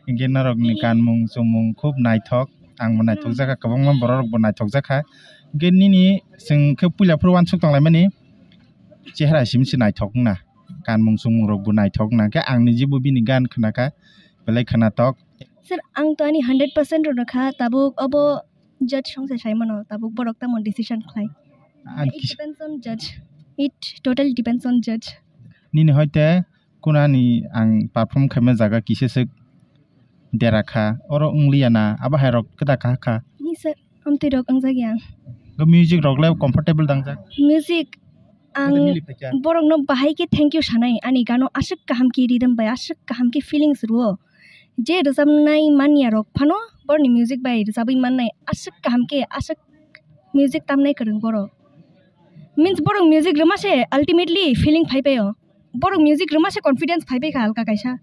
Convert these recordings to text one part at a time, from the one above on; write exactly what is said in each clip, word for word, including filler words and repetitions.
Hwnkhe norokni kanmung chumung khub naithok, angbo naithokjakha, kwbangma bororokbo naithokjakha. Hwnkhe nini chwng khe puila phuru uansuk tonglaimani chehra simse naithok wngna, kanmung chumung rokbo naithok wngna, hwnkhe ang nijibo bini gan khnakha, belai khnatok. Sir, ang to ani hundred percent rwno kha, tabuk obo judge songsa saimano, tabuk borok tamo decision khlai. Ang It kis- depends on judge. It totally depends on judge. Nini hoite kunani ang perform khaima jaga kisa swk dera kha, oro wngliya na, abo hai rok kwda kaha kha. Ni sir, amtwi rok wngjak ya. Go music rok le comfortable dangjak. Music ang Ado nili phaikya. Borokno bahai khe thank you sanai, ani gano aswk kaham khe rhythm bai aswk kaham khe feelings rwo. Je rwchapnai manya rok phano borni music bai rwchapwi mannai, aswk kaham khe, aswk music tamnai kwrwng borok. Means borok music rwma se ultimately feeling phai paio. Borok music rwma se confidence phai pai kha halka kaisa.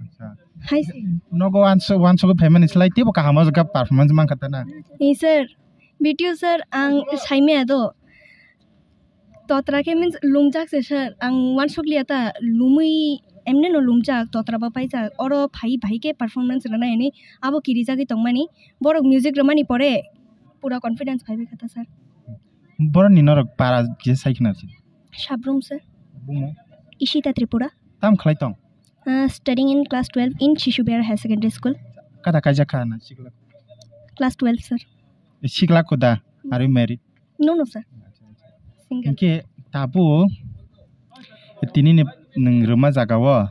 Acha. Hai se. Nogo uansu-, uansugwi phaimani slai teibo kaham o jaga performance mankha ta na? Ee sir, B T O sir, ang saimaya do. Totra khe means lumjak se sir, ang uansukliya ta, lumwi emne no lumjak, totra bo paijak, oro phai bahai khe performance rwnai hinwi abo kirijagwi tongmani, borok music rwmani pore pura confidence phaibai kha ta sir. Boroni norok para kisa sai khna se. Sabrum sir. Bumo? Ishita Tripura. Tam khlai tong? Uh, studying in class twelve in Shishu Bihar Higher Secondary School. Kada kaijak kha na sikla? Class twelve sir. Sikla kuda? Are you married? No, no, sir. Single. Hingke tabu tini ni nwng rwma jaga o,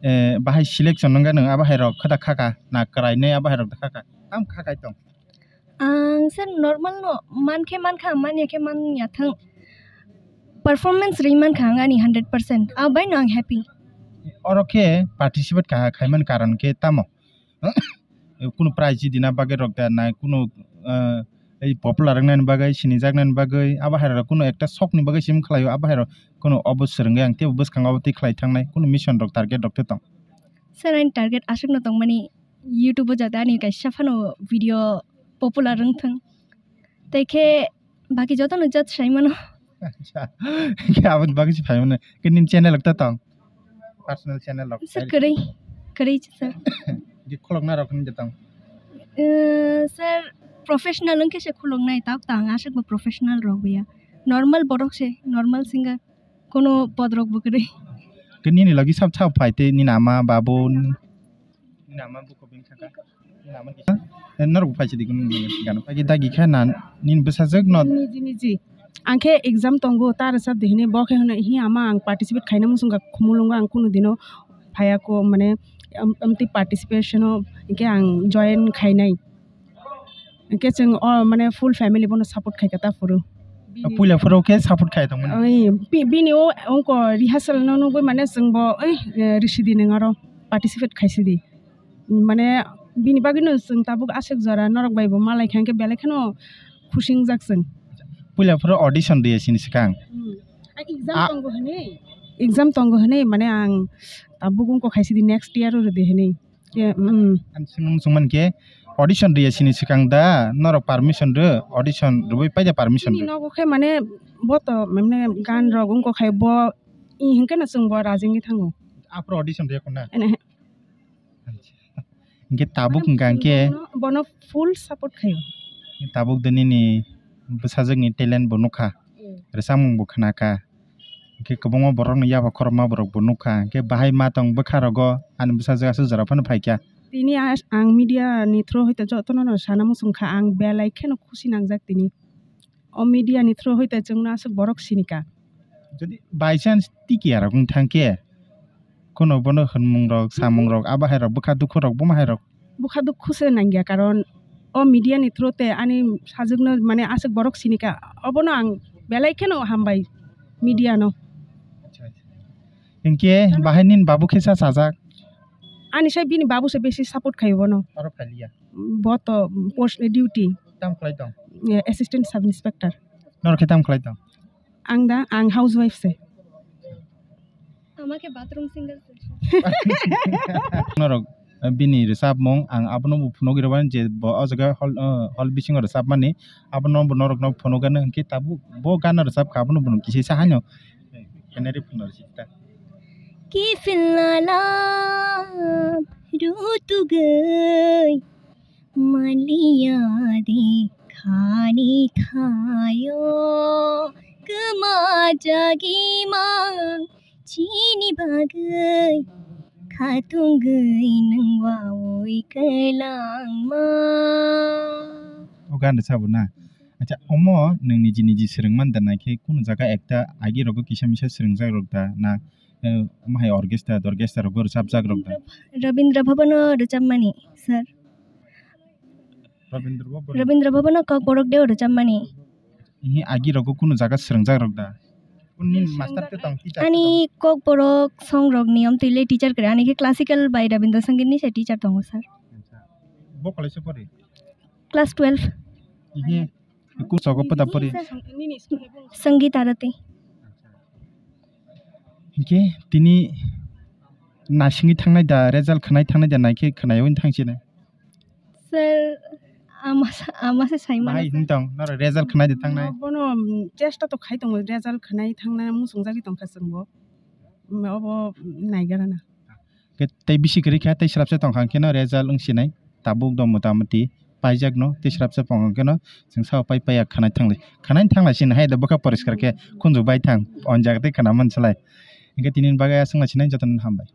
eh, bahai selection nungkha nwng abo hai rok khada khaka na kwrai nai abo hai rok khaka tam khakai tong. Ang sir normal no mankhe mankha manya khe manya thang performance ri mankha ang ani hundred percent abai no ang happy. Oro khe participate kha khaimani karon khe tamo? Kunu prize dina bagwi rok da nai kunu, eh, ei popular wngnani bagwi sinijaknani bagwi abo hai rok kunu ekta sokni bagwi sim khlaio abo hai rok kunu obo swrwngwi ang teibo bwskango abo twi khlai thangnai kunu mission rok target rok tei tong. Sir ani target aswkno tongmani YouTube o jata ani kaisa phano video popular wngthang tei khe baki jotono jat sai mano. Acha. Khe aboni bagwi se phai mano. Khe nini channel rok ta tong? Personal channel rok. Sir, kwrwi. Kwrwi, sir. Di khulokna rok ni tong? Eh, sir, professional wngkhe se khuloknai, tak ta ang aswk bo professional rok ya. Normal borok se, normal singer. Kono pod rok bo kwrwi. Khe nini logi sab sab phai tei nini ama, babu, nini ama buko bini thangkha. Norok bo phai sidi gano phagi dagi kha na nini bwsajwk no. Niji niji. Ang khe exam tongo ta rwchap de hinwi bo khe hwnwi hi ama ang participate khaina muchung kha khumulwngo ang kunu dino phaiya ko mane am-, amtwi participation o hinkhe ang join khainai. Hinkhe chwng o mane full family bono support khaikha ta phuru. Puila phuru khe support khai tongmani. Oi, bi-, bini o ongko rehearsal no nugwi mane chwngbo oi, eh, risidi nwng aro participate khaisidi. Mane bini bagwino chwng tabuk aswk jora norok bai bo malai kha, hinkhe belai kheno khusi wngjak chwng. Puila phuru audition riya sini swkang. Hmm. Ang exam A- tongo hwnwi, exam tongo hwnwi, mane ang tabuk wngkok hai sidi next year o rwdi hwnwi. Khe, hmm. Ang swngmung swngmani khe audition riya sini swkang da norok permission rw, audition rwui paida permission Bini rw. Nogo khe mane bo to mane gan rok wngkok hai bo i hinkhe no chwng bo raji wngwi thango. Aphuru audition riya khuna? Ene. Hinkhe tabuk mane hwnkha hinkhe bono, bono full support khaio. Tabuk de nini bwsajwkni talent bo nukha, mm, rwchapmung bo khna kha, hinkhe kwbangma borokni yapha khorokma borok bo nukha, hinkhe bahai ma tong bwkha rogo ani bwsajwk aswk jora phano phaikha. Tini as-, ang media ni through hoite jotono no sana muchung kha, ang belai kheno khusi nangjak tini. O media ni through hoite chwngno aswk borok sini kha. Jodi by chance tiki arok wng thang khe, kono bono hwnmung rok, samung rok, abo hai rok, bwkha dukhu rok, buma hai rok? Bwkha dukhu se nangya, karon o media ni through te ani sajwkno mane aswk borok sini kha, obono ang belai kheno hambai media no. Acha, acha. Hinkhe bahai nini babu khe sa sajak? Ani sai bini babu se besi support khaio bono. Oro phailiya? Bo to post duty. Tam khlai tong? Eh, assistant sub inspector. Norok khe tam khlai tong? Ang da, ang housewife se. Ama khe bathroom singer se. Norok, eh, bini rwchapmung ang abono bo phunugwi rwmani je bo o jaga hall, eh, hall bisingo rwchapmani abono bo norokno phunukgano hinkhe tabuk bo gana rwchapkha abono bo kisa sa haino. Khenari phunukgwi ta. Kiphilna lab rutugwi manliya de khani thaio kwma jagimang chini bagwi khatungwi nwng wawi kwlangma. O gan rwchabo na? Acha, omo nwng niji niji swrwngman da, naikhe kunu jaga ekta agi rogo kisa misa swrwngjak rok da na, eh, omo hai orchestra, orchestra rogo rwchapjak rok da? Rabindra Bhabano rwchapmani, sir. Rabindra Bhaban. Rabindra Bhabano Kokborok deo rwchapmani. Ihi agi rogo kunu jaga swrwngjak rok da? Kunu nini master te tong, teacher te tong? Ani Kokborok song rok niyom twi le teacher kwrwi, ani khe classical bai Rabindra Sangeet ni se teacher tongo, sir. Acha. Bo college o pori? Class twelve. Ihi Kung sogo pata pori. Sangeeta Rati. Hinkhe tini naisingwi thangnai da, result khwnai thangnai da, naikhe khwnaiwi thangsinai? Sir, ama sa-, ama se saimano, bahai sir. Hintong, noro result khwnai da thangnai? Bono, mm, chesta to khai tongo, result khwnai thangnai muchungjagwi tongkha chwngbo. Mm, obo, mm, naigarana. Khe tei bisi kwrwi kha, tei swrapsa tongkha, hwnkhe no result wng sinai. Tabuk do motamoti paijakno, tei swrapsa pongkha, hwnkhe no chwng sao pai paiya khwnai thanglai. Khwnai thanglai sini hai da bwkha poriskar khe khunju bai thang, o jaga tei khwna man salai. Hwnkhe tini bagwi aswk no sinai, jotono hambai.